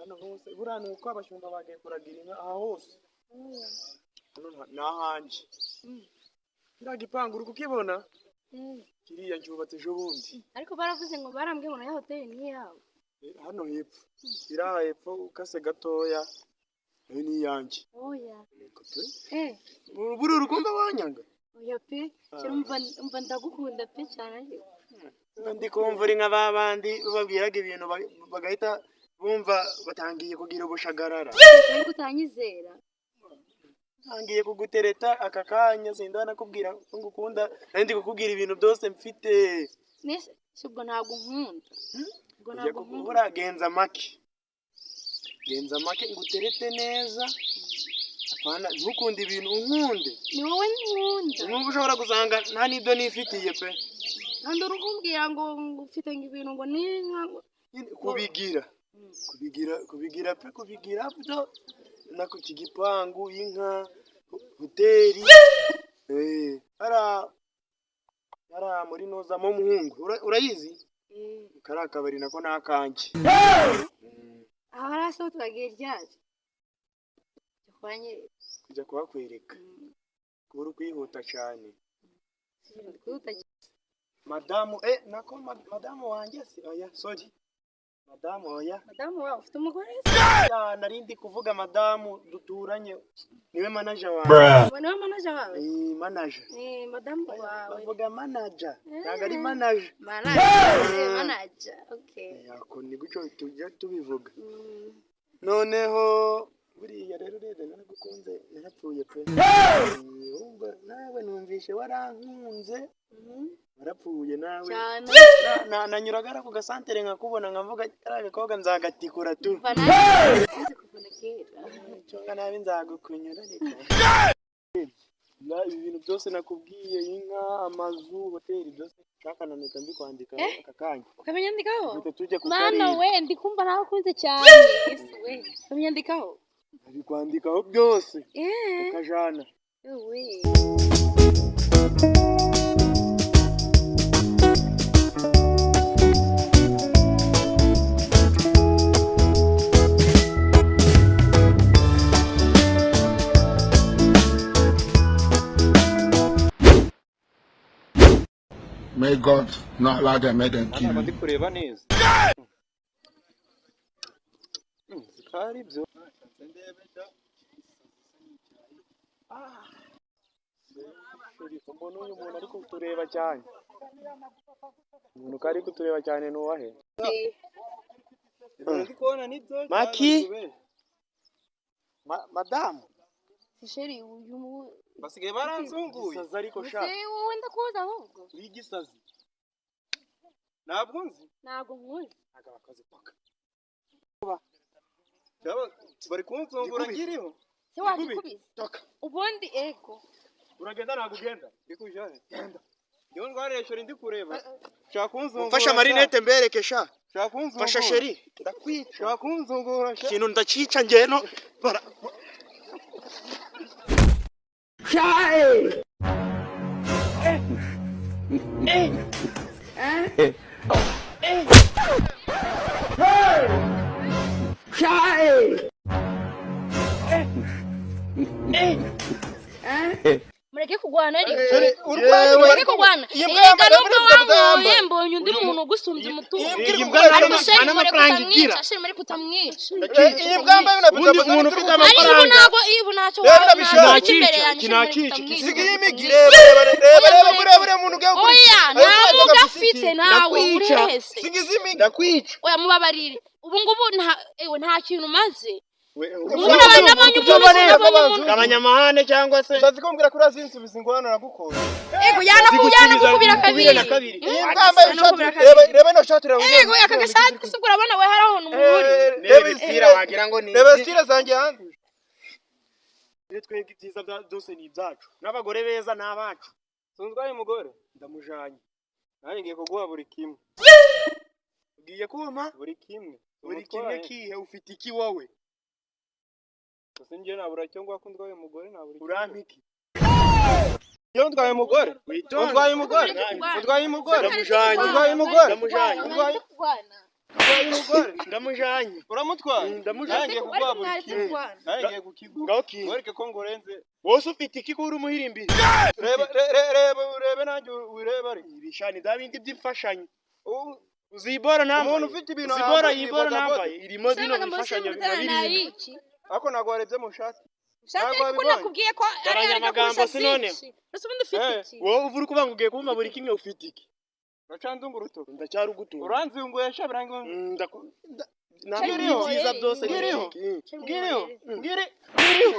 Hano hose buriya ni uko abashumba bagiye kuragira inka aha hose. Hano ni ahanjye. Kiriya gipangu uri kukibona? Kiriya cyubatse ejo bundi. Ariko baravuze ngo, barambwiye ngo nayo hoteli ni iyawe. Hano hepfo, iriya hepfo ukase gatoya, nayo ni iyanjye. Oya. Nuko pe. Eh. Buriya urukumva wanyanga? Oya pe. Chéri, umva, ndagukunda pe, cyane ariko. Ndi kumva uri nka ba bandi babwiraga ibintu bagahita bumva batangiye kugira ubushagarara. Ariko utanyizera. Ntangiye kugutereta aka kanya, sinda nakubwira ko ngukunda, nari ndi kukubwira ibintu byose mfite. Nese si ubwo ntabwo nkunda? Ubwo Ujya ntabwo nkunda? Buriya genza make, genza make nguterete neza. Apana, ntukunde ibintu, unkunde. Ni wowe nkunda. Nk'ubu ushobora gusanga nta n'ibyo nifitiye pe. Kandi uri kumbwira ngo ufite ngo ibintu, ngo n'inka ngo Nyine kubigira, kubigira, kubigira pe, kubigira byo nako iki gipangu, inka, hoteli, hara muri noza mo muhungu, urayizi? Eh. Kariya kabari nako ni akanjye. Aho hari aho twagiye ryari? Kwa nyiri. Kujya kuhakwereka, kuba uri kwihuta cyane. Kwihuta. Madamu, nako madamu wanjye si, oya, sorry, madamu, oya. Madamu wawe? Ufite umugore? Ya, nari ndi kuvuga madamu duturanye, niwe manager wanjye. Ubu niwe manager wawe? Eh, manager. Eh, madamu wawe. Bavuga manager, ntabwo ari manager. Manager, manager, okay. Ako ni gutyo tujya tubivuga. Noneho buriya rero urebye naragukunze, narapfuye pe. Urumva nawe numvishe warankunze, warapfuye nawe. Cyane. Nanyuraga ku gasantere nkakubona, nkavuga kariya gakobwa nzagatikura tu. Kuva nawe nzi kuvuna kera. Cyangwa nabi nzagukunyura reka. Ibi bintu byose nakubwiye, inka, amazu, hoteli, byose nshaka nanahita mbikwandika aka kanya. Ukamenyandikaho? Duhita tujya ku Mana karere. we, ndi kumva nawe cyane. Yesu we, ukamenyandikaho? Abikwandikaho byose. Eh. Ukajana. We. May God not allow them, make them kill Ntabwo you. ndi kureba neza zikaba ari byo. Umuntu, uyu muntu ari kutureba cyane, umuntu ko ari kutureba cyane ni uwahe? Ibintu ndi kubona nibyo. Maki? Madamu. Chéri, uyu mu Basigaye baranzunguye. Gisazi ariko sha. Se wowe ndakuzi ahubwo. Uri igisazi. Ntabwo nzi. Ntabwo nkuzi. Ntabwo abakozi paka. Bari kunzungura. Ndikubise. Nkiriho. Se wagikubise? Toka. Ubundi ego. Uragenda, ntabwo ugenda? Ndi kujahe? Ndiho ndwariye chéri, ndi kureba shaka kunzungura. Mfasha amarinete mbereke sha. Shaka kunzungura. Mfasha chéri, ndakwica. Shaka kunzungura sha. Ikintu ndacica ngeno bara. Mureke kurwana ariko. Chéri, urwaye. Mureke kurwana. Iyi mbwa Erega yambaye nubwo muri bodaboda wankuye, yambaye. mbonye undi muntu ugusumbya umutungo. Iyi mbwa Ariko nta chéri, mureke n'amafaranga igira. utamwica, chéri, mureke utamwica. Iyi mbwa yambaye na Ubundi bodaboda. umuntu ufite Ariko ubu amafaranga. ntabwo, ubu ntacyo Reba waba ndabishaka. ntacyo imbere yanjye. Iki Chéri, mureke nakica, iki utamwica. Sigaye imigi, reba, reba, reba, reba, reba, reba umuntu ugiye kuri Oya, nta muga afite nawe uri Ndakwica. hese. Sigize imigi. Ndakwica. Oya, mubabarire. Ubu ngubu nta, ewe, nta kintu umaze. Ubu Ubu nabonye umuntu, nabonye umuntu. Gabanya amahane cyangwa se Ushatse kumbwira ko urazinsubiza ingorane nagukunda? Ego, yanakubira Kubira na kabiri. kabiri. Iyi mbwa yambaye ishati, Yanakubira reba, reba ino shati, reba. Ego, aka gashati se urabona we hari ahantu muhuriye? Reba Imipira wagira ngo ni reba style zanjye hanze. Iyo twebwe ibyiza byose ni ibyacu, n'abagore beza ni abacu. Sunzwaye umugore. Ndamujanye. Nanjye ngiye kuguha buri kimwe. Ugiye kumpa Buri kimwe. buri kimwe kihe? Ufite iki wowe? Gusa njye nabura icyo nguha ko ndwaye umugore, nabura. Urampa iki? Iyo ndwaye umugore. Witonde. Utwaye umugore. Mureke kurwana. Utwaye umugore. Ndamujanye. Utwaye umugore. Ndamujanye. Mureke kurwana. Utwaye umugore? Ndamujanye. Uramutwaye? Ndamujanye. Nanjye ngiye Ariko kuguha buri mwaretse kimwe. kurwana. Nanjye ngiye kukiguha. Ngaho kinga. Wereke ko ngurenze. Wose ufite iki ko uri umuhirimbiri? Reba, reba, urebe nanjye, urebe ari Ibishani da bindi by'imfashanyo. Uzibora nambaye. Umuntu ufite ibintu Uzibora yambaye yibora bodaboda. nambaye. Irimo Ese bino amagambo yose bifashanyo y'umutara biba ni birimo. ayiki? Ariko ntabwo warebye mu shati. Ushaka Ntabwo ariko wabibonye. nakubwiye ko ari Gabanya ari amagambo kurusha se noneho. byinshi. Ese ubundi ufite iki? Wowe uva uri kuvuga ngo ugiye kumpa buri kimwe, ufite iki? Uracanzunga urutoki. Ndacyarugutunga. Uranzunguye sha, birangiye. Ntabwo Ngiriho. ibyiza byose ni Ngiriho. iki? Ngiriho, ngiri, ngiriho.